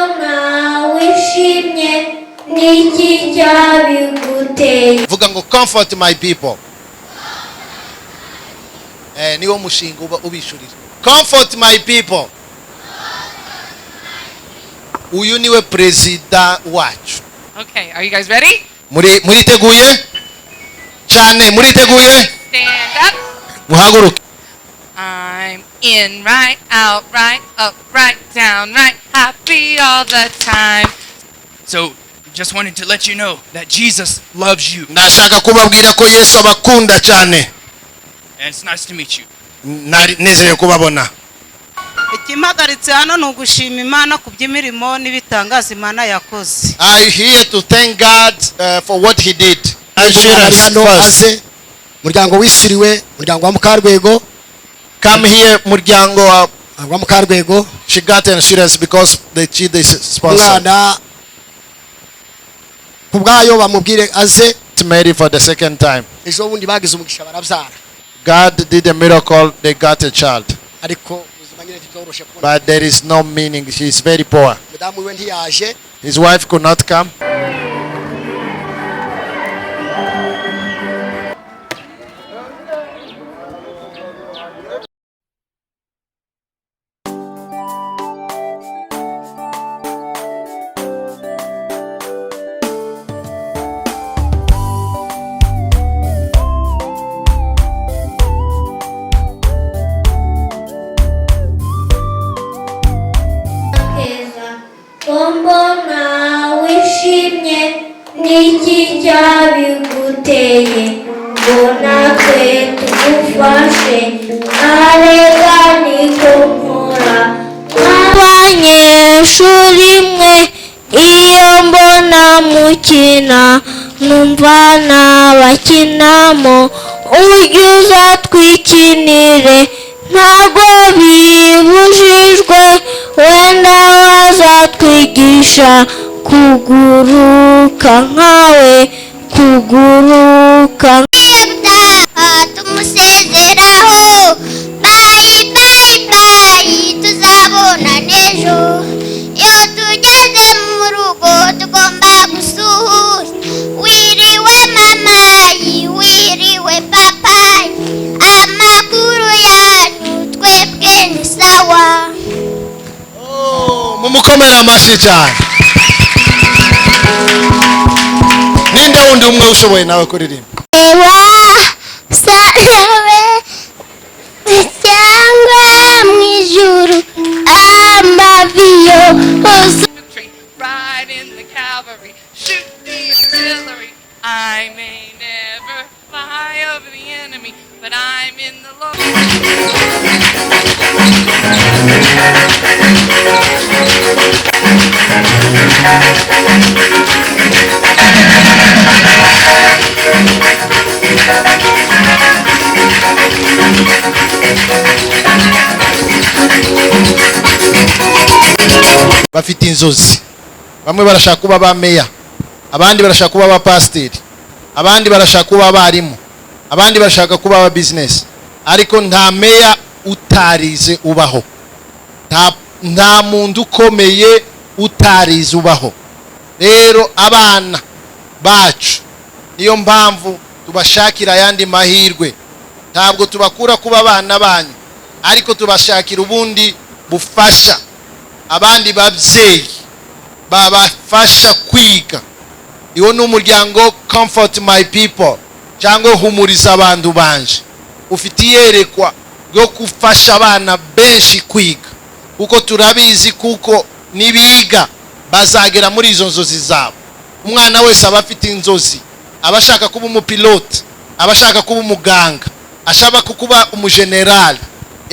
mbona wishimye, niki cyabiguteye? Vuga ngo "Comfort my people". Niwo mushinga uba ubishurira. Comfort my people. Uyu niwe perezida wacu. Okay, are you guys ready? Muri muriteguye cyane? Muriteguye? Stand up. Muhaguruke. I'm in right, out right, up right, down right, happy all the time. So, just wanted to let you know that Jesus loves you. Ndashaka kubabwira ko Yesu abakunda cyane. And it's nice to meet you. Nezerewe kubabona. Ikimpagaritse hano ni ugushima Imana ku by'imirimo n'ibitangaza Imana yakoze. I here to thank God for what he did. Umwana ari hano aze, umuryango wishyuriwe, umuryango wa Mukarwego. Come here, muryango wa wa Mukarwego. She got insurance because the sponsor. Umwana ku bwayo bamubwire aze. Mary for the second time. Ejo bundi bagize umugisha barabyara. God did a miracle, they got a child. Ariko ubuzima nyine ntibyoroshe kubona. But there is no meaning. She is very poor. Umudamu we ntiyaje. His wife could not come. Keza, ko mbona wishimye, niki cyabiguteye ngo natwe tugufashe? Arega niko nkora. Abanyeshuri mwe, iyo mbona mukina numva nabakinamo. Ujye uza twikinire, ntabwo bibujijwe. Wenda wazatwigisha kuguruka nkawe, kuguruka. Tumusezeraho, bye bye bye, tuzabona n'ejo. Iyo tugeze mu rugo tugomba gusuhuza: wiriwe mamayi, wiriwe papayi, amakuru yanyu? Twebwe ni sawa. Mumukomere amashyi cyane. Ninde wundi umwe ushoboye nawe kuririmba? Ewa sawe cyangwa mu ijuru amaviyo hose. Infantry, ride in the cavalry, shoot the artillery. I may never fly over the enemy, but I'm in the Lord. Bafite inzozi. Bamwe barashaka kuba ba meya, abandi barashaka kuba abapasiteri, abandi barashaka kuba abarimu, abandi barashaka kuba aba business. Ariko nta meya utarize ubaho, nta muntu ukomeye utarize ubaho. Rero abana bacu, niyo mpamvu tubashakira ayandi mahirwe. Ntabwo tubakura kuba abana banyu, ariko tubashakira ubundi bufasha, abandi babyeyi babafasha kwiga. Iwo ni umuryango Comfort My People cyangwa Humuriza Abantu Banje, ufite iyerekwa ryo gufasha abana benshi kwiga, kuko turabizi kuko nibiga bazagera muri izo nzozi zabo. Umwana wese aba afite inzozi, aba ashaka kuba umupilote, aba ashaka kuba umuganga, ashaka kuba umujenerali,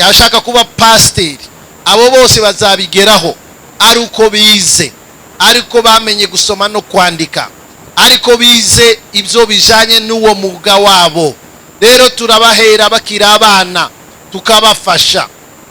ashaka kuba pasiteri. Abo bose bazabigeraho ari uko bize, ariko bamenye gusoma no kwandika, ariko bize ibyo bijanye n'uwo mwuga wabo. Rero turabahera bakiri abana, tukabafasha,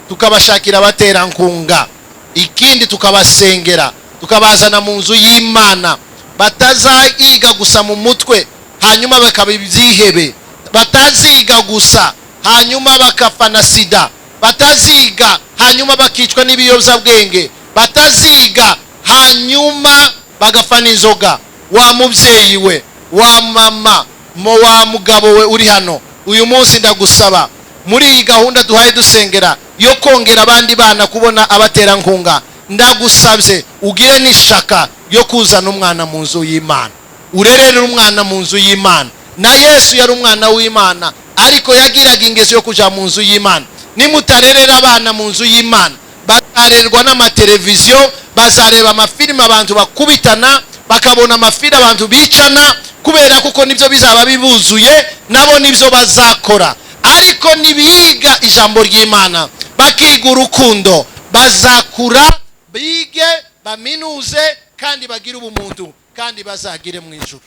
tukabashakira abaterankunga, ikindi tukabasengera, tukabazana mu nzu y'Imana, batazayiga gusa mu mutwe hanyuma bakaba ibyihebe, bataziga gusa hanyuma bakapfa na sida, bataziga hanyuma bakicwa n'ibiyobyabwenge, bataziga hanyuma. Hanyuma bagafana inzoga. Wa mubyeyi we, wa mama mo, wa mugabo we uri hano uyu munsi, ndagusaba muri iyi gahunda duhaye dusengera yo kongera abandi bana kubona abaterankunga, ndagusabye ugire n'ishaka ryo kuzana umwana mu nzu y'Imana, urerere umwana mu nzu y'Imana. Na Yesu yari umwana w'Imana, ariko yagiraga ingeso yo kuja mu nzu y'Imana. Nimutarerera abana mu nzu y'Imana, bazarerwa n'amateleviziyo, bazareba amafilime abantu bakubitana, bakabona amafilime abantu bicana, kubera kuko nibyo bizaba bibuzuye, nabo nibyo bazakora. Ariko nibiga ijambo ry'Imana, bakiga urukundo, bazakura bige, baminuze, kandi bagire ubumuntu, kandi bazagire mu ijuru.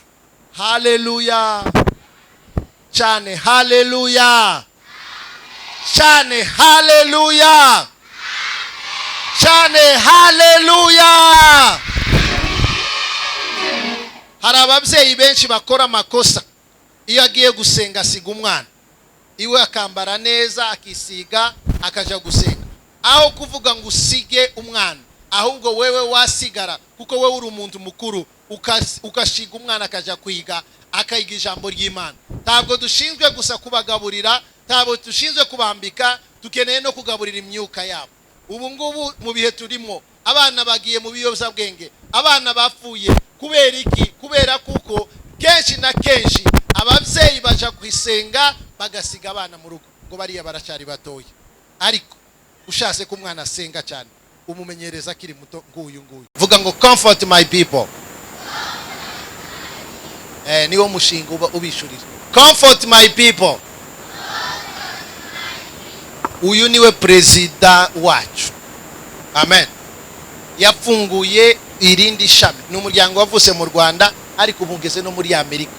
Haleluya cyane, haleluya cyane, haleluya cyane, haleluya. Hari ababyeyi benshi bakora amakosa. Iyo agiye gusenga asiga umwana iwe, akambara neza, akisiga, akajya gusenga. Aho kuvuga ngo usige umwana, ahubwo wewe wasigara, kuko wewe uri umuntu mukuru, ugashiga umwana akajya kwiga, akiga ijambo ry'Imana. Ntabwo dushinzwe gusa kubagaburira, ntabwo dushinzwe kubambika, dukeneye no kugaburira imyuka yabo. Ubu ngubu mu bihe turimo, abana bagiye mu biyobyabwenge, abana bapfuye. Kubera iki? Kubera kuko kenshi na kenshi ababyeyi baja kwisenga bagasiga abana mu rugo, ngo bariya baracyari batoya. Ariko ushatse ko umwana asenga cyane, umumenyereza akiri muto nguyu nguyu. Vuga ngo "Comfort my people". Niwo mushinga uba ubishurira. Comfort my people. Uyu niwe perezida wacu, amen. Yafunguye irindi shami. Ni umuryango wavutse mu Rwanda, ariko ubu ugeze no muri Amerika.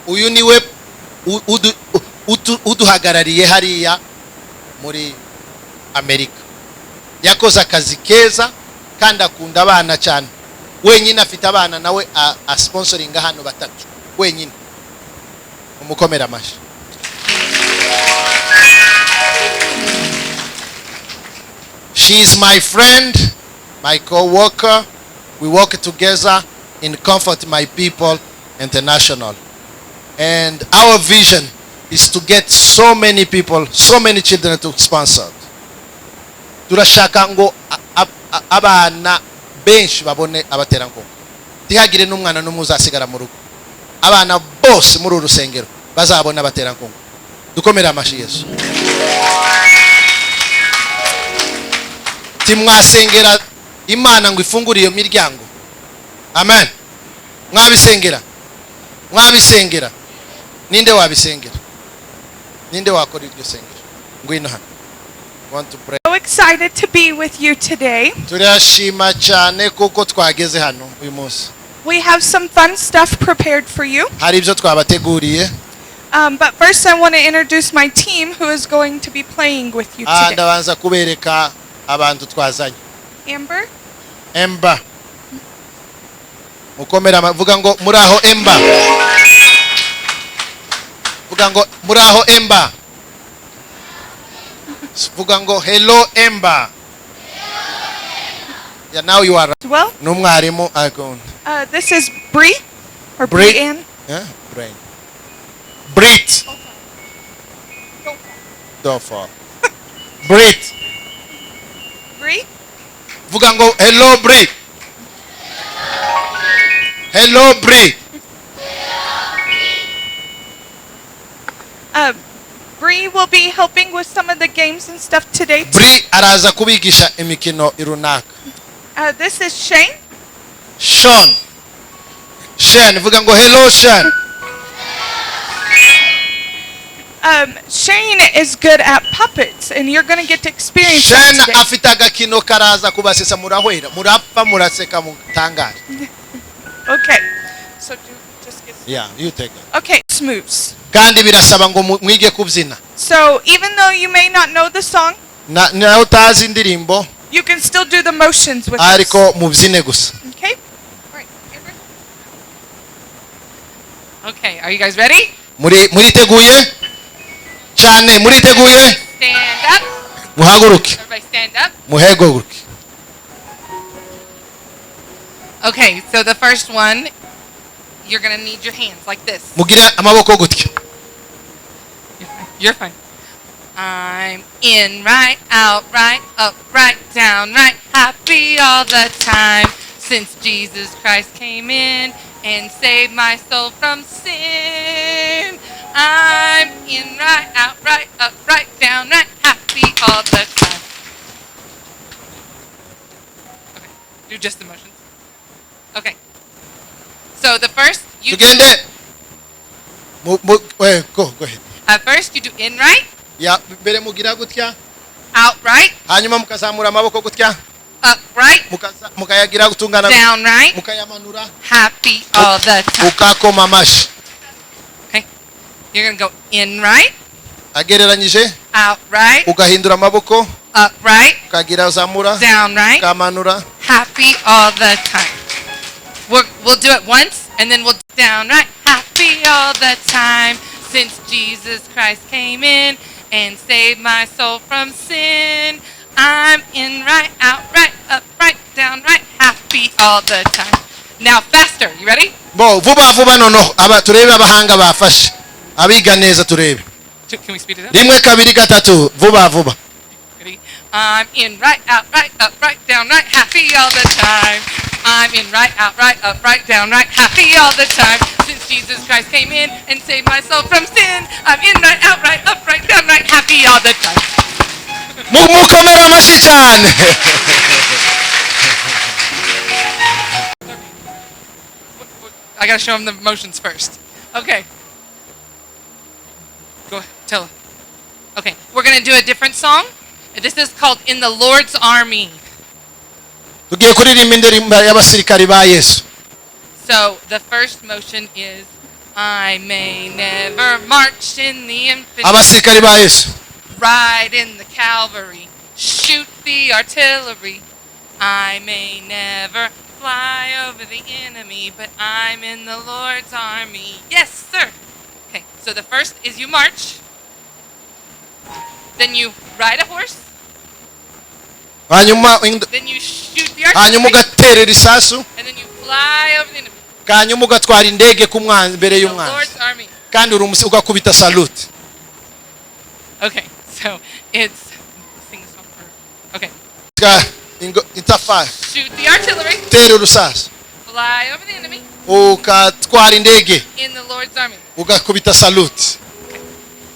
Uyu niwe uduhagarariye hariya muri Amerika. Yakoze akazi keza kandi akunda abana cyane. Wenyine afite abana nawe asponsoringa hano batatu wenyine. Umukomera amashyi. She is my friend, my co-worker. We work together in Comfort My People International. And our vision is to get so many people, so many children to sponsor. Turashaka ngo abana benshi babone abaterankunga, ntihagire n'umwana n'umwe uzasigara mu rugo. Abana bose muri uru rusengero bazabona abaterankunga. Dukomere amashyi Yesu. Timwasengera Imana ngo ifungure iyo miryango? Amen. Mwabisengera, mwabisengera. Ninde wabisengera? Ninde wakora iryo sengero? Ngwino hano. Want to pray. So excited to be with you today. Turashima cyane kuko twageze hano uyu munsi. We have some fun stuff prepared for you. Hari ibyo twabateguriye. But first, I want to introduce my team who is going to be playing with you today. Ndabanza kubereka abantu twazanye. Amber, Emba, mukomera vuga ngo muri aho Emba, vuga ngo muri aho Emba, vuga ngo "Hello Emba". Yeah, now you are as well. Ni umwarimu akunda. This is Bree, or Bree. Bree Ann. Yeah? Brain. Brit. Don't fall. Brit. Bree. Vuga ngo "Hello Brit". Hello Brit. Bree will be helping with some of the games and stuff today too. Bri araza kubigisha imikino runaka. This is Shane. Sean. Shane, vuga ngo "Hello Shane". Shane is good at puppets, and you're going to get to experience that Shane today. Afite agakino karaza kubasesa, murahwera, murapfa, muraseka, mutangare. Okay. So do just get. Yeah, you take it. Okay, moves. Kandi birasaba ngo mwige kubyina. So even though you may not know the song, Na nawe utazi indirimbo, you can still do the motions with us. Ariko mubyine gusa. Okay? All right. Amber? Okay, are you guys ready? Muri muriteguye cyane, muriteguye. Stand up. Muhaguruke. Everybody stand up. Muhaguruke. Okay, so the first one, you're going to need your hands like this. Mugire amaboko gutya. You're fine. You're fine. I'm in right, out right, up right, down right, happy all the time. Since Jesus Christ came in and saved my soul from sin. I'm in right, out right, up right, down right, happy all the time. Okay, do just the motions. Okay. So the first you Tugende. Go ahead. At first you do in right, Ya mbere mugira gutya, out right, hanyuma mukazamura amaboko gutya, up right, mukayagira gutungana, down right, mukayamanura, happy all the time. Ukakoma amashyi. Okay. You're going to go in right, agereranyije, out right, ugahindura amaboko, up right, ukagira uzamura, down right, ukamanura, happy all the time. We'll do it once and then we'll down right, happy all the time. Since Jesus Christ came in and saved my soul from sin, I'm in right, out right, up right, down right, happy all the time. Now faster, you ready? Bo vuba vuba noneho aba turebe abahanga bafashe abiga neza turebe. Can we speed it up? Rimwe kabiri gatatu vuba vuba. Ready? I'm in right, out right, up right, down right, happy all the time. I'm in right, out right, up right, down right, happy all the time. Since Jesus Christ came in and saved my soul from sin, I'm in right, out right, up right, down right, happy all the time. Mukomere amashyi cyane. I gotta show them the motions first. Okay. Go ahead, tell. Okay, we're gonna do a different song. This is called "In the Lord's Army." Tugiye kuririmba indirimbo y'abasirikari ba Yesu. So the first motion is, I may never march in the infantry, Abasirikari ba Yesu. Ride in the cavalry, shoot the artillery. I may never fly over the enemy, but I'm in the Lord's army. Yes, sir. Okay, so the first is you march. Then you ride a horse. Hanyuma Then you shoot the hanyuma artillery. Ugaterera isasu. And then you fly over the enemy. Hanyuma ugatwara indege ku mwanzi imbere The y'umwanzi. Lord's army. Kandi uri ugakubita salute. Okay, so it's sing the song for. Okay. Itafari. Shoot the artillery. Tera urusasu. Fly over the enemy Ukatwara indege. In the Lord's army. Ugakubita salute.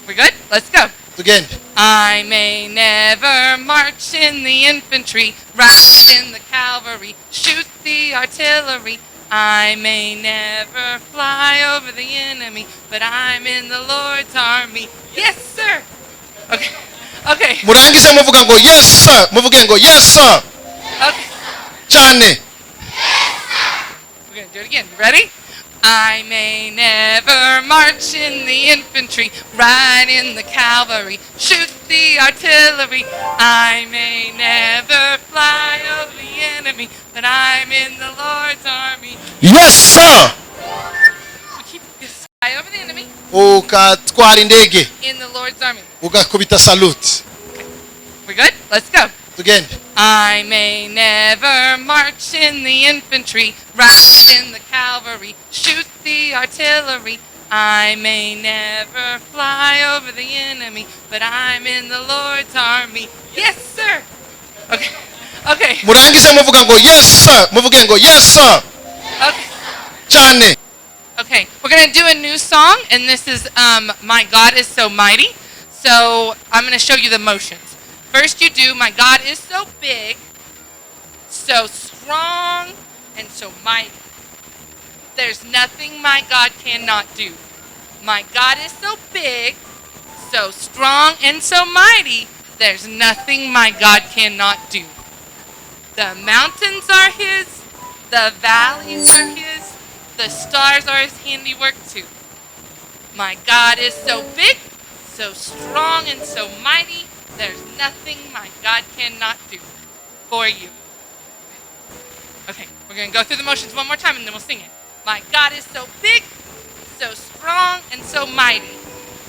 We good? Let's go. Tugende. I may never march in the infantry, ride in the cavalry, shoot the artillery. I may never fly over the enemy, but I'm in the Lord's army. Yes, sir. Okay. Okay. Murangize muvuga ngo yes sir, muvuge ngo yes sir. Okay. Cyane. We're going to do it again. You ready? I may never march in the infantry, ride in the cavalry, shoot the artillery. I may never fly over the enemy, but I'm in the Lord's army. Yes sir. We keep this fly over the enemy Ukatwara indege. In the Lord's army. Ugakubita salute. We good? Let's go. Tugende. I may never march in the infantry, ride in the cavalry, shoot the artillery. I may never fly over the enemy, but I'm in the Lord's army. Yes, sir. Okay. Okay. Murangize muvuga ngo yes sir, muvuge ngo yes sir. Okay. Cyane. Okay. We're going to do a new song, and this is My God is So Mighty. So I'm going to show you the motions. First, you do My God is so big, so strong, and so mighty. There's nothing my God cannot do. My God is so big, so strong, and so mighty. There's nothing my God cannot do. The mountains are his, the valleys are his, the stars are his handiwork too. My God is so big, so strong, and so mighty. There's nothing my God cannot do for you. Okay, we're going to go through the motions one more time and then we'll sing it. My God is so big, so strong, and so mighty.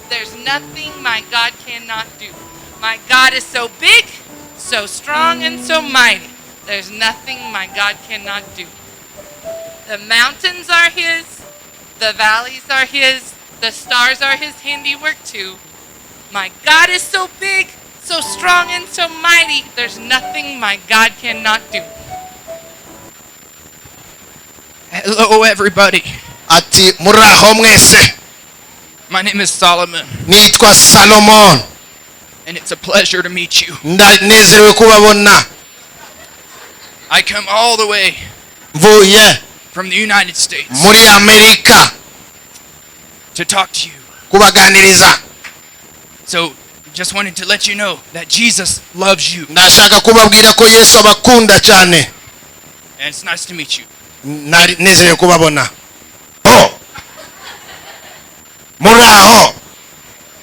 There's nothing my God cannot do. My God is so big, so strong, and so mighty. There's nothing my God cannot do. The mountains are his, the valleys are his, the stars are his handiwork too. My God is so big, so strong, and so mighty. There's nothing my God cannot do. Hello, everybody. Ati muraho mwese. My name is Solomon, Nitwa Salomon. And it's a pleasure to meet you. Ndanezerewe kubabona. I come all the way Mvuye from the United States muri Amerika to talk to you. Kubaganiriza. So, just wanted to let you know that Jesus loves you, Ndashaka kubabwira ko Yesu abakunda cyane. And it's nice to meet you. Nari- nezerewe kubabona. Oh, muraho,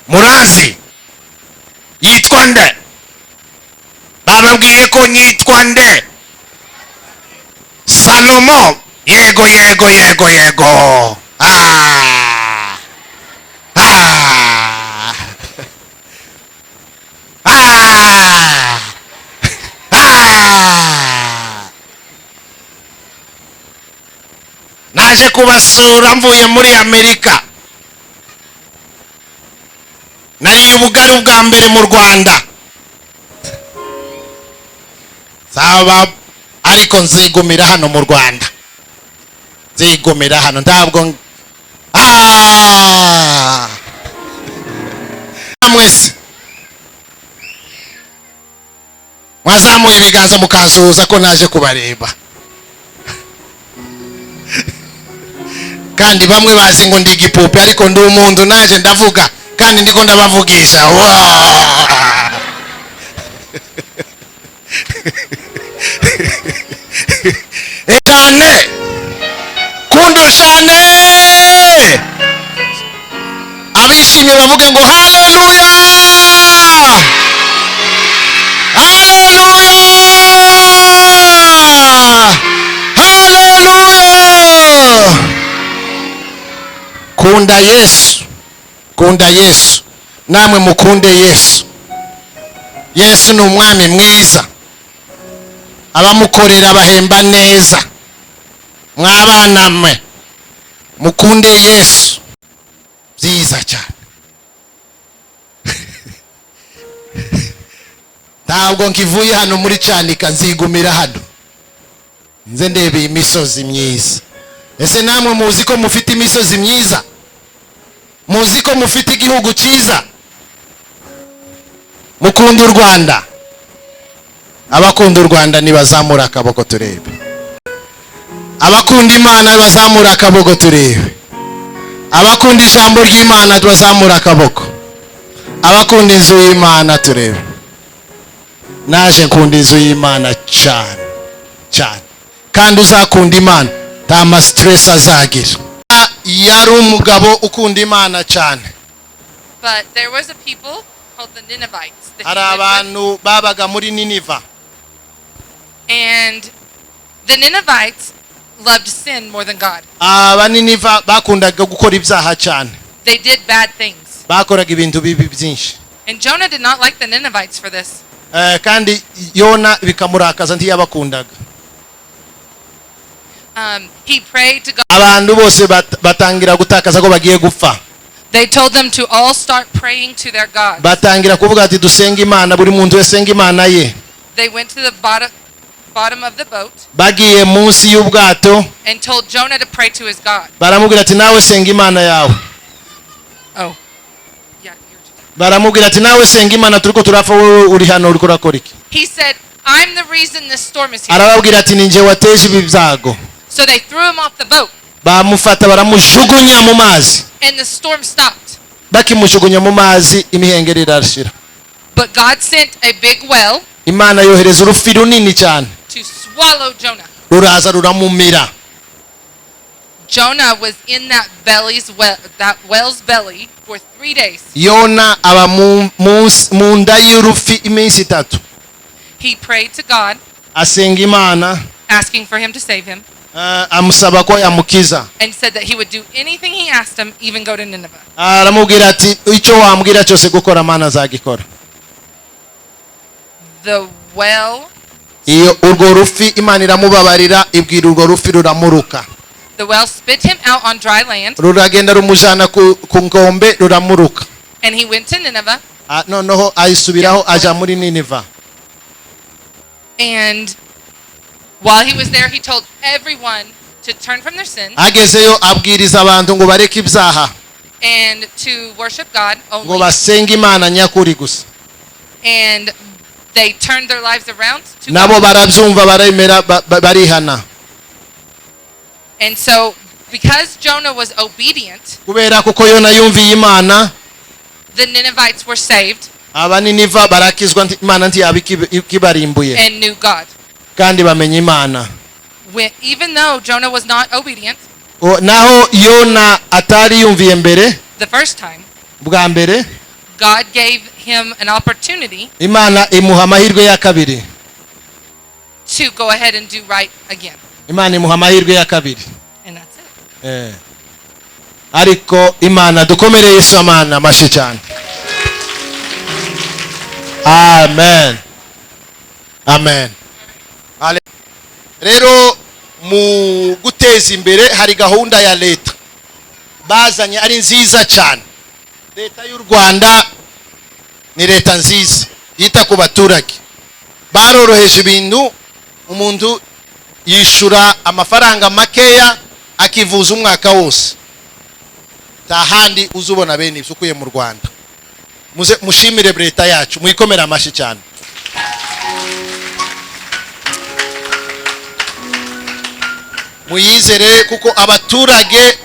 murazi yitwa nde? Bababwiye ko nyitwa nde? Salomo. Yego, yego, yego, yego. Ah. Ah. Ah. Ah. Naje kubasura mvuye muri Amerika. Nariye ubugari bwa mbere mu Rwanda. Saba ariko nzigumira hano mu Rwanda, nzigumira hano ntabwo. Ah! Mwese mwazamuye ibiganza mukansuhuza ko naje kubareba, kandi bamwe bazi ngo ndi igipupe, ariko ndi umuntu naje ndavuga kandi ndiko ndabavugisha. Wow! Cyane kundushane. Abishimye bavuge ngo haleluya, haleluya, haleluya. Kunda Yesu, kunda Yesu, namwe mukunde Yesu. Yesu ni umwami mwiza, abamukorera bahemba neza. Mwabana mwe mukunde Yesu. Byiza cyane. Ntabwo nkivuye hano muri Cyanika, nzigumira hano nze ndebe iyi misozi myiza. Ese namwe muzi ko mufite imisozi myiza? Muzi ko mufite igihugu cyiza? Mukunda u Rwanda? Abakunda u Rwanda nibazamura akaboko turebe. Abakunda Imana bazamura akaboko turebe. Abakunda ijambo ry'Imana bazamura akaboko. Abakunda inzu y'Imana turebe. Naje nkunda inzu y'Imana cyane cyane, kandi uzakunda Imana nta ma stress azagira. Yari umugabo ukunda Imana cyane. But there was a people called the Ninevites that he Hari lived with. Abantu babaga muri Niniva. And the Ninevites loved sin more than God. Abaniniva bakundaga gukora ibyaha cyane. They did bad things. Bakoraga ibintu bibi byinshi. And Jonah did not like the Ninevites for this. Eh, kandi Yona bikamurakaza, ntiyabakundaga. He prayed to God. Abantu bose batangira gutakaza ko bagiye gupfa. They told them to all start praying to their gods. Batangira kuvuga ati dusenge Imana, buri muntu wese asenga Imana ye. They went to the bottom of the boat Bagiye munsi y'ubwato and told Jonah to pray to his God. Baramubwira ati nawe senga Imana yawe. Oh. Yeah, you're Baramubwira ati nawe senga Imana, turiko turapfa, wowe uri hano uriko urakora iki? He said, "I'm the reason this storm is here." Arababwira ati ni njye wateje ibi byago. So they threw him off the boat, Bamufata baramujugunya mu mazi. And the storm stopped. Bakimujugunya mu mazi imihengeri irashira. But God sent a big whale Imana yohereza urufi runini cyane to swallow Jonah. Ruraza ruramumira. Jonah was in that whale's belly for 3 days. Yona aba mu nda y'urufi iminsi 3. He prayed to God, Asenga Imana asking for him to save him, amusaba ko yamukiza and said that he would do anything he asked him, even go to Nineveh. Aramubwira ati icyo wambwira cyose gukora Mana azagikora. The whale Iyo urwo rufi Imana iramubabarira, ibwira urwo rufi ruramuruka. The whale spit him out on dry land, Ruragenda rumujana ku nkombe, ruramuruka. And he went to Nineveh. Ah, noneho ayisubiraho aja muri Niniva. And while he was there, he told everyone to turn from their sins Agezeyo abwiriza abantu ngo bareke ibyaha, and to worship God ngo only. basenge Imana nyakuri gusa. And they turned their lives around to Nabo God. Barabyumva, baremera, barihana. And so, because Jonah was obedient, Kubera kuko Yona yumviye Imana, the Ninevites were saved Abaniniva barakizwa, Imana ntiyaba ikibarimbuye, and knew God. Kandi bamenya Imana. Even though Jonah was not obedient Naho Yona atari yumviye mbere, the first time, bwa mbere, God gave him an opportunity Imana imuha amahirwe ya kabiri. To go ahead and do right again. Imana imuha amahirwe ya kabiri. And that's it. Ariko Imana, dukomere Yesu amana amashyi cyane. Amen, amen. Rero mu guteza imbere hari gahunda ya leta bazanye ari nziza cyane. Leta y'u Rwanda ni leta nziza yita ku baturage. Baroroheje ibintu, umuntu yishura amafaranga makeya akivuza umwaka wose. Nta handi uzubona bene ibyo ukuye mu Rwanda. Muze mushimire leta yacu, muyikomere amashyi cyane. Muyizere, kuko abaturage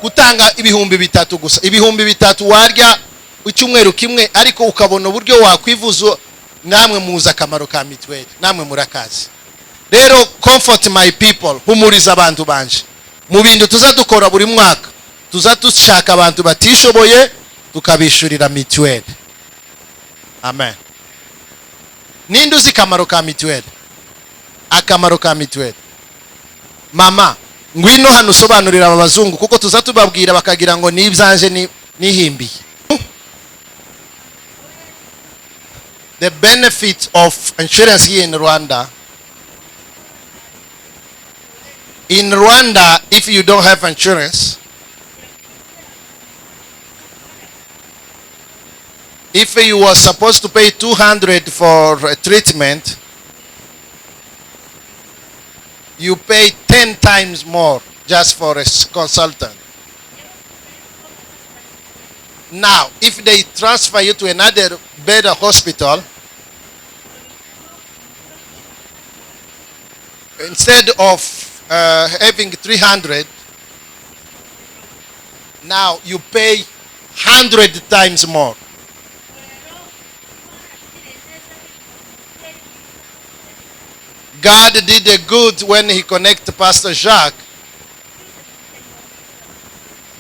gutanga 3000 gusa, 3000 warya icyumweru kimwe, ariko ukabona uburyo wakwivuza. Namwe muzi akamaro ka mituweli, namwe murakazi. Rero Comfort My People, humuriza abantu banje, mu bintu tuza dukora buri mwaka, tuza dushaka abantu batishoboye tukabishurira mituweli. Amen. Ninde uzi akamaro ka mituweli? Akamaro ka mituweli. Mama, ngwino hano usobanurira aba bazungu, kuko tuza tubabwira bakagira ngo ni ibyanje nihimbiye. The benefit of insurance here in Rwanda. In Rwanda, if you don't have insurance, if you were supposed to pay 200 for a treatment, you pay 10 times more just for a consultant. Now, if they transfer you to another better hospital, instead of having 300, now you pay 100 times more. God did a good when he connected Pastor Jacques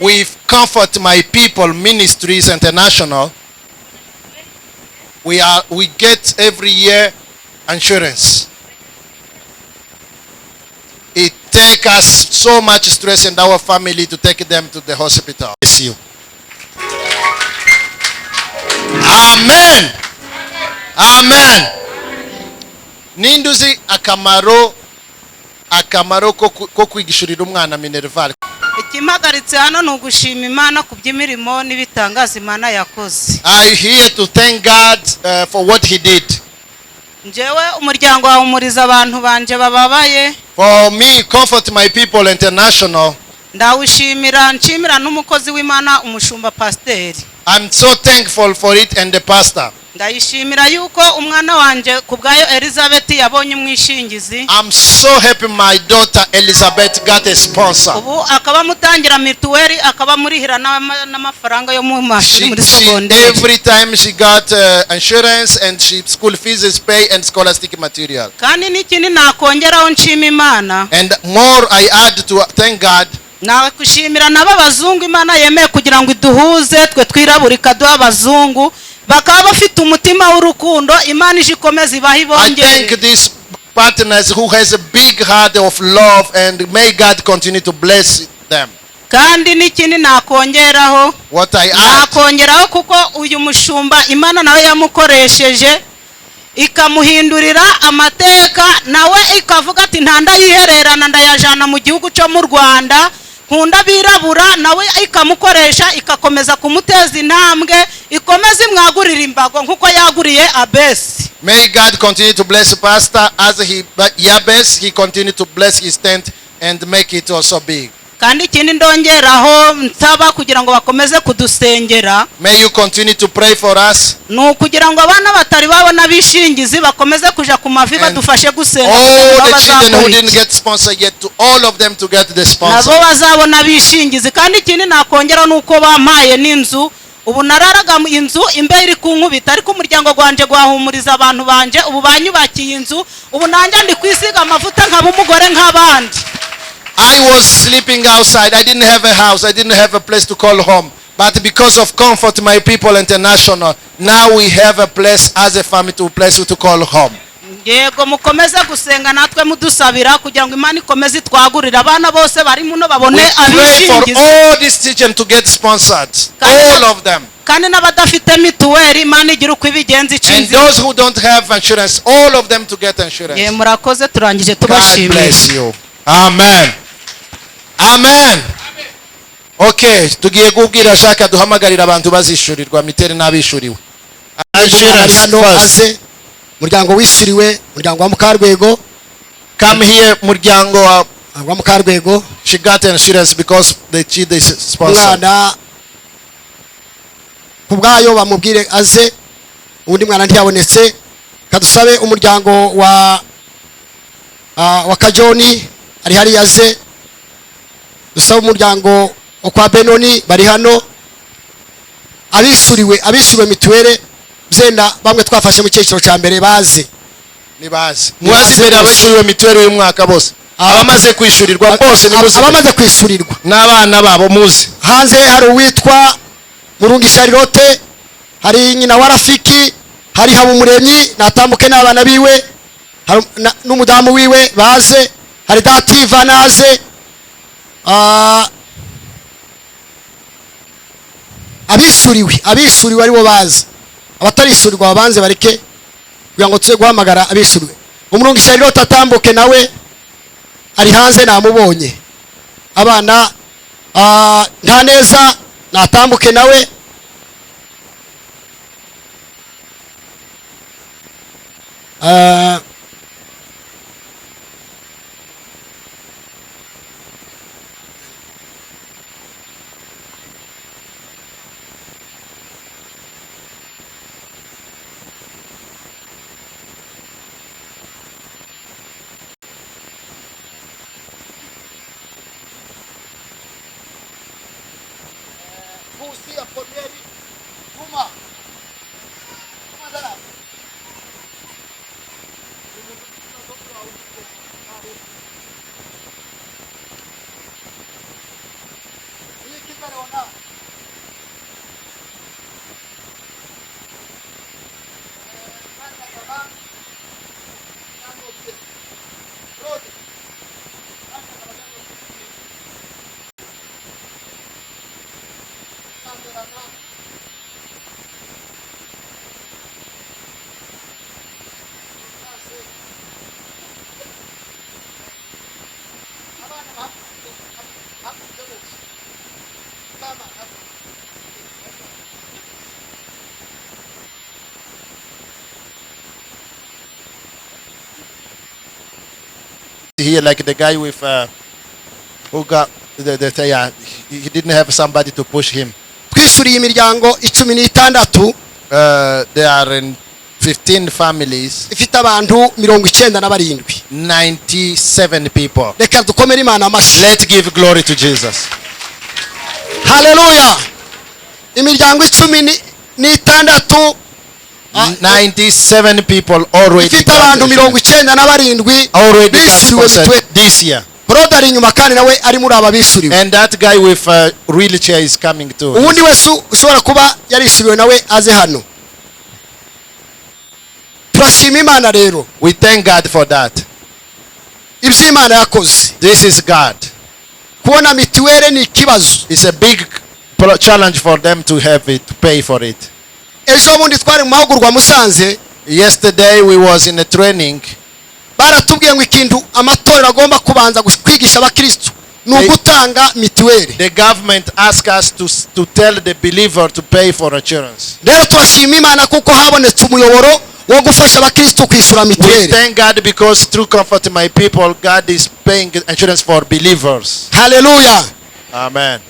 with Comfort My People Ministries International. We get every year insurance. It takes us so much stress in our family to take them to the hospital. Bless you. Amen. Amen. Ninde uzi akamaro ko kwigishurira umwana minerval? Ikimpagaritse hano ni ugushima Imana ku by'imirimo n'ibitangaza Imana yakoze. I here to thank God for what he did. Njyewe umuryango wahumuriza abantu banje bababaye. For me, Comfort My People International, Ndawushimira, nshimira n'umukozi w'Imana, umushumba pasiteri. I'm so thankful for it and the pastor. Ndayishimira yuko umwana wanjye ku bwayo Elizabeth yabonye umwishingizi. I'm so happy my daughter Elizabeth got a sponsor. Ubu akaba amutangira mituweli, akaba amurihira n'amafaranga yo mu mashuri muri sogonderi. Every time she got insurance and she school fees is pay and scholastic material. Kandi n'ikindi nakongeraho nshima Imana, And more I add to thank God. Nakushimira nabo abazungu Imana yemeye kugira ngo iduhuze twe twirabura, ikaduha abazungu bakaba bafite umutima w'urukundo. Imana ije ikomeza ibahe, I ibongere. thank these partners who has a big heart of love, and may God continue to bless them. Kandi n'ikindi nakongeraho, What I add, nakongeraho kuko uyu mushumba Imana nawe yamukoresheje. Ikamuhindurira amateka, nawe ikavuga ati nta ndayihererana, ndayajana mu gihugu cyo mu Rwanda, nkunda abirabura, nawe ikamukoresha, ikakomeza kumuteza intambwe, ikomeza imwagurira imbago nk'uko yaguriye Abesi. May God continue to bless Pastor as he but Yabes, he continue to bless his tent and make it also big. Kandi ikindi ndongeraho nsaba kugira ngo bakomeze kudusengera, May you continue to pray for us. Ni ukugira ngo abana batari babona abishingizi bakomeze kuja ku mavi, badufashe gusenga kugira ngo All nabo the children who bazakora didn't iki. get sponsored yet, to all of them to get the sponsor. Nabo bazabona abishingizi. Kandi ikindi nakongera ni uko bampaye n'inzu. Ubu nararaga mu inzu imbeho iri kunkubita, ariko umuryango gwanje gwahumuriza abantu banje, ubu banyubakiye inzu. Ubu nanjye ndi kwisiga amavuta nkaba umugore nk'abandi. I was sleeping outside. I didn't have a house. I didn't have a place to call home. But because of Comfort My People International, now we have a place as a family to place to call home. Yego, mukomeze gusenga natwe mudusabira kugira ngo Imana ikomeze itwagurire, abana bose bari muno babone We pray for abishingizi. All these children to get sponsored. All of them. Kandi n'abadafite mituweli, Imana igira uko ibigenza ica And inzira. those who don't have insurance, all of them to get insurance. Ye, murakoze, turangije. God Tubashimiye. Bless you. Amen. Amen. Okay, tugiye kubwira Jacques duhamagarira abantu bazishyurirwa mituweli n'abishuriwe. Ari Insurance hano first. aze. Muryango wishyuriwe, muryango wa Mukarwego. Come here, muryango wa wa Mukarwego. She got insurance because the child is sponsored. Umwana ku bwayo bamubwire aze. Undi mwana ntiyabonetse. Kadusabe umuryango wa Kajoni ari hariya aze. Dusabe umuryango wa kwa Benoni bari hano. Abishyuriwe mituweli byenda bamwe twafashe mu cyiciro cya mbere baze. Nibaze. Mubaze imbere abishyuriwe mituweli uyu mwaka bose. Abamaze kwishyurirwa bose nimuze. Abamaze kwishyurirwa n'abana babo muze. Hanze hari uwitwa Murungi Charlotte, hari nyina wa Rafiki, hari Habumuremyi, natambuke n'abana biwe, hari n'umudamu wiwe baze, hari Dativa naze. Abishyuriwe aribo baze, abatarishyurirwa babanze bareke kugira ngo tuze guhamagara abishyuriwe. Umurungi Charlotte atambuke nawe, ari hanze namubonye. Abana, nta neza natambuke nawe. Here, like the guy with who got the yeah, he didn't have somebody to push him. Twishyuriye imiryango 16. There are in 15 families. Ifite abantu 97. 97 people. Reka dukomere Imana amashyi. Let's give glory to Jesus. Haleluya. Imiryango 16. 97 people already ifite got abantu insurance. 97 Already got bishyuriwe sponsored mituweli. This year. Brother ari inyuma kandi nawe ari muri aba bishyuriwe. And that guy with a wheelchair is coming too. Ubundi wese ushobora kuba yarishyuriwe nawe aze hano. Turashima Imana rero. We thank God for that. Ibyo Imana yakoze. This is God. Kubona mituweli ni ikibazo. It's a big challenge for them to have it, to pay for it. Ejo bundi twari mu mahugurwa Musanze. Yesterday we was in a training. Baratubwiye ngo ikintu amatorero agomba kubanza kwigisha abakristu ni ugutanga mituweli. The government asked us to tell the believer to pay for insurance. Rero turashima Imana kuko habonetse umuyoboro wo gufasha abakristu kwishyura We mituweli. thank God because through Comfort My People, God is paying insurance for believers. Haleluya. Amen.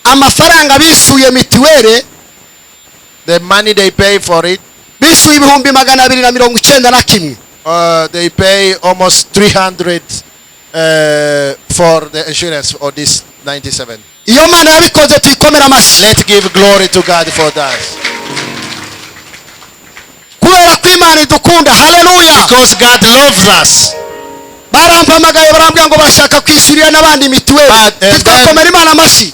Amafaranga bishyuye mituweli, The money they pay for it, bishyuye 291,000. They pay almost 300 for the insurance of this 97. Iyo Mana yabikoze tuyikomera amashyi. Let's give glory to God for that. Kubera ko Imana idukunda. Haleluya. Because God loves us. Barampamagaye barambwira ngo bashaka kwishyurira n'abandi mituweli. But, and Ntitwakomera Imana amashyi?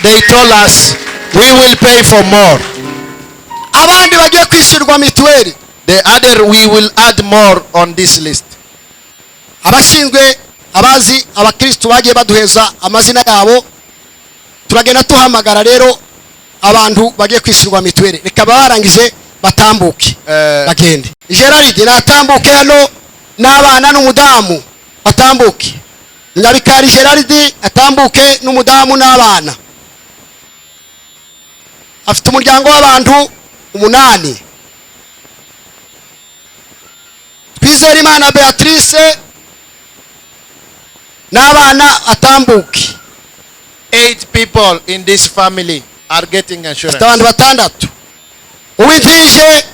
They told us we will pay for more. Abandi bagiye kwishyurwa mituweli. The other we will add more on this list. Abashinzwe abazi abakristu bagiye baduheza amazina yabo, turagenda tuhamagara rero abantu bagiye kwishyurwa mituweli. Reka barangije batambuke, bagende. Gerard natambuke hano n'abana n'umudamu batambuke. Nyabikari Gerard atambuke n'umudamu n'abana, afite umuryango w'abantu 8. Twizerimana Beatrice n'abana atambuke. 8 people in this family are getting insurance. Afite abantu 6. Uwintije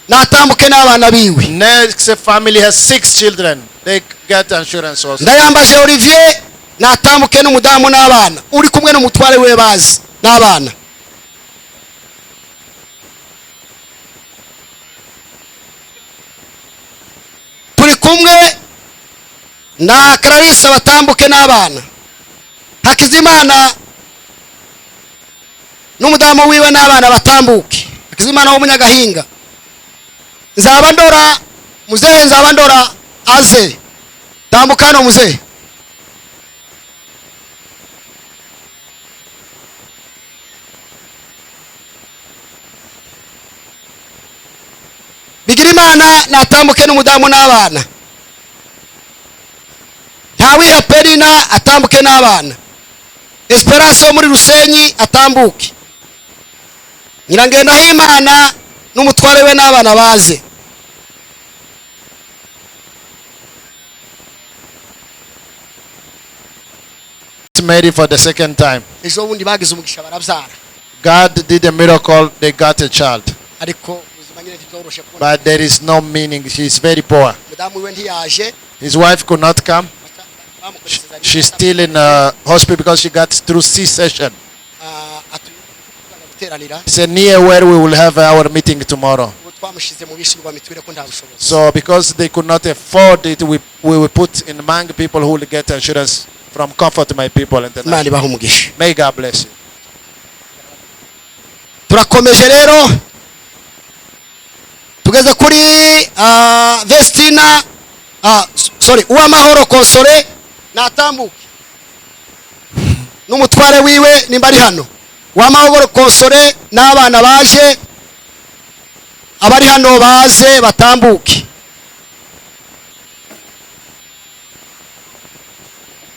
natambuke n'abana biwe. Next family has 6 children. They get insurance also. Ndayambaje Olivier natambuke n'umudamu n'abana, uri kumwe n'umutware we bazi n'abana. Turi kumwe na Clarisse batambuke n'abana. Hakizimana n'umudamu wiwe n'abana batambuke. Hakizimana w'umunyagahinga. Nzabandora muzehe, Nzabandora aze. Tambuka hano muzehe. Bigirimana natambuke n'umudamu n'abana. Ntawiha Perina atambuke n'abana. Esperance wo muri Rusenyi atambuke. Nyirangendahimana n'umutware we n'abana baze. Mary for the second time. Ejo bundi bagize umugisha barabyara. God did a miracle, they got a child. Ariko ubuzima nyine ntibworoshe kubona. But there is no meaning, she is very poor. Umudamu we ntiyaje. His wife could not come. She's still in a hospital because she got through C-section. It's near where we will have our meeting tomorrow. So because they could not afford it, we will put in among people who will get insurance from Comfort My People International. May God bless you. Turakomeje rero tugeze kuri Vestina, sorry, Uwamahoro Konsore natambuke n'umutware wiwe nimba ari hano. Uwamahoro Konsore n'abana baje, abari hano baze batambuke.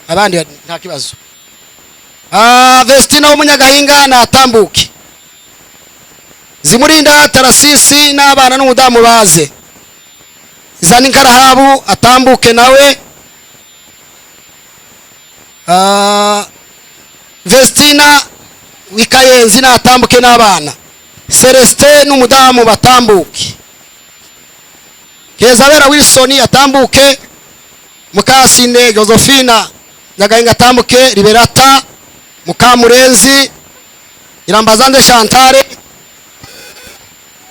Abandi nta kibazo. Vestina w'umunyagahinga natambuke. Zimurinda Tarasisi n'abana n'umudamu baze. Zani Nkarahabu atambuke nawe. Vestina Wikayenzi natambuke n'abana. Celestin n'umudamu batambuke. Kezabera Wilson atambuke. Mukasine Josephina Nyagahinga atambuke. Liberata Mukamurenzi Irambazande Chantale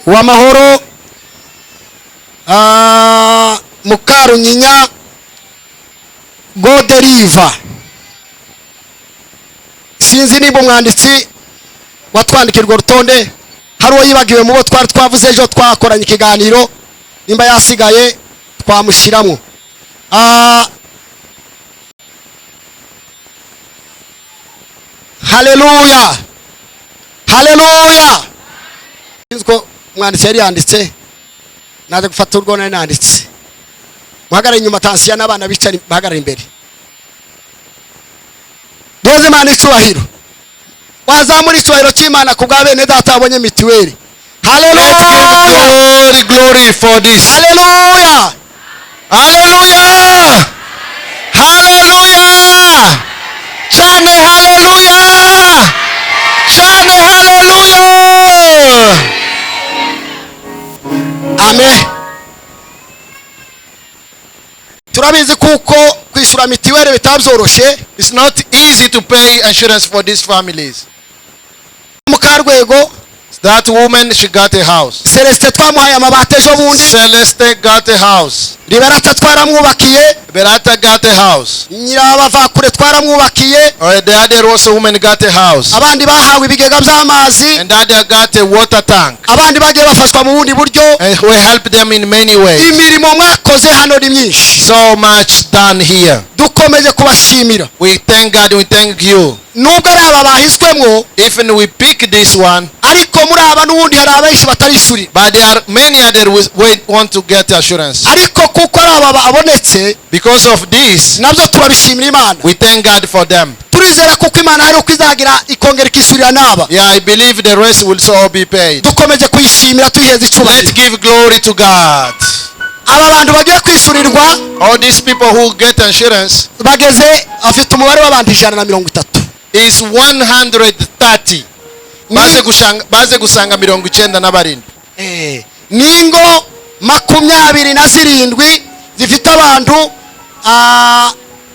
Uwamahoro, Mukarunyinya Goderiva. Sinzi niba umwanditsi watwandikirwa rutonde hari uwo yibagiwe mu bo twari twavuze ejo twakoranye ikiganiro, nimba yasigaye twamushyiramo. Haleluya, haleluya. Sinzi ko umwanditsi yari yanditse. Naze gufata urwo nari nanditse. Muhagarare inyuma, tansiya n'abana bicara bahagarare imbere. Duheze Imana icubahiro. Wazamura icyubahiro cy'Imana ku bwa bene data babonye mituweli. Let's give Haleluya! glory, glory for this. Haleluya! Hallelujah! Hallelujah! Cyane hallelujah! Cyane hallelujah! Amen. Turabizi kuko kwishyura mitiweli bitabyoroshe. It's not easy to pay insurance for these families. Mukarwego. That woman, she got a house. Celestin twamuhaye amabati ejo bundi. Celeste got a house. Riberata twaramwubakiye. Berata got a house. Nyirabavakure twaramwubakiye. Or the other also woman got a house. Abandi bahawe ibigega by'amazi. And the other got a water tank. Abandi bagiye bafashwa mu bundi buryo. And we help them in many ways. Imirimo mwakoze hano ni myinshi. So much done here. Dukomeje kubashimira. We thank God, we thank you. Nubwo ari aba bahiswemwo, Even we pick this one, ariko muri aba n'ubundi hari abenshi batarishyurira. But there are many other who wait, want to get assurance. Ariko kuko ari aba babonetse, Because of this, nabyo turabishimira Imana. We thank God for them. Turizera kuko Imana hari uko izagira ikongera ikishyurira n'aba. Yeah, I believe the rest will so be paid. Dukomeje kuyishimira, tuyiheza Let's icyubahiro. Give glory to God. Aba bantu bagiye kwishyurirwa, All these people who get insurance bageze afite umubare w'abantu 130. Is 130. Baze gusanga 97. Eh, n'ingo 27 zifite abantu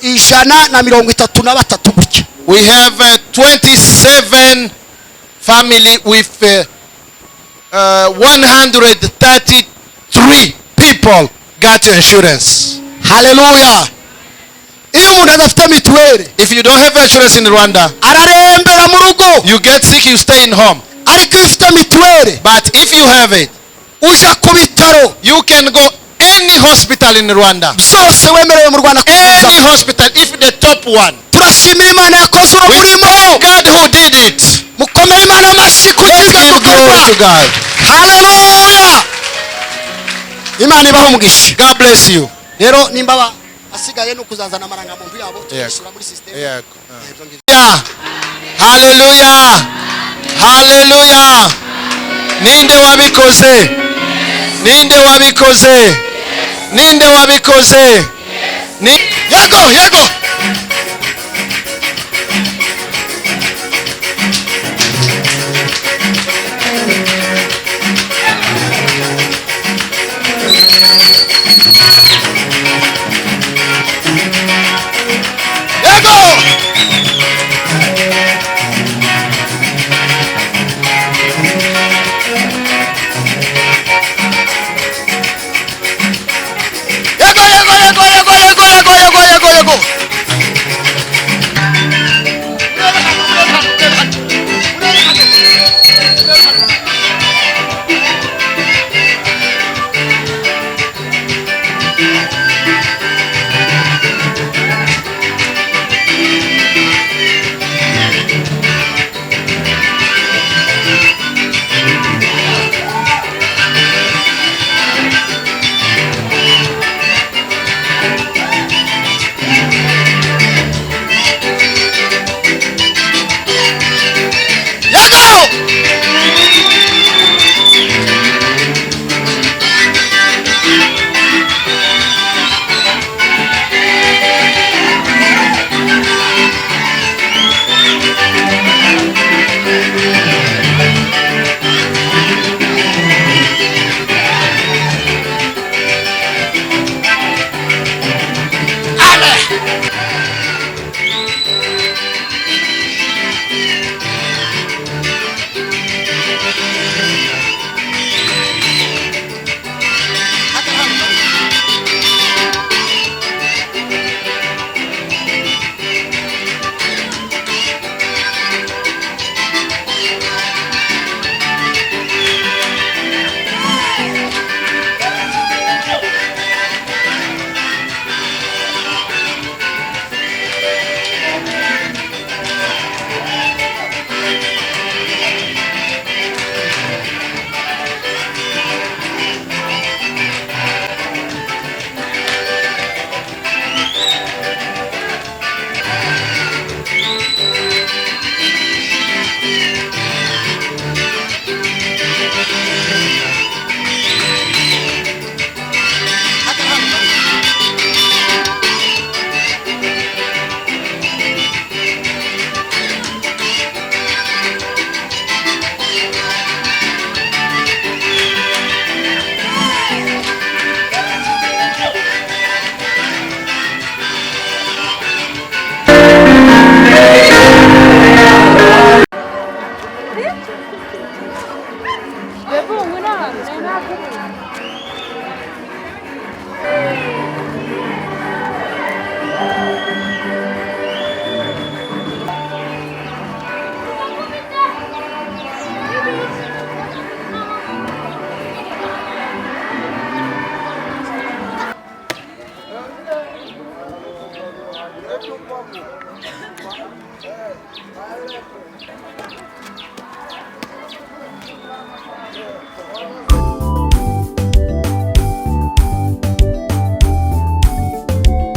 133 gutya. We have 27 family with 133 people got insurance. Haleluya! Iyo umuntu adafite mituweli, If you don't have insurance in Rwanda, ararembera mu rugo. You get sick, you stay in home. Ariko iyo ufite mituweli, But if you have it, uja ku bitaro you can go any hospital in Rwanda. Byose wemerewe mu Rwanda Any kwivuza. Hospital, if the top one. Turashimira Imana yakoze uwo We murimo. Thank God who did it. Mukomere Imana amashyi ku Let's cyiza give glory gikorwa. To God. Haleluya! Imana ibaho umugisha. God bless you. Rero nimba asigaye ni ukuzazana amarangamuntu yabo, tukishyura muri sisiteme. Ibyo ngibyo. Yeah. Hallelujah. Hallelujah. Ninde wabikoze? Ninde wabikoze? Ninde wabikoze? Yego, yego. Yego. Yego, yego, yego, yego, yego, yego, yego, yego, yego.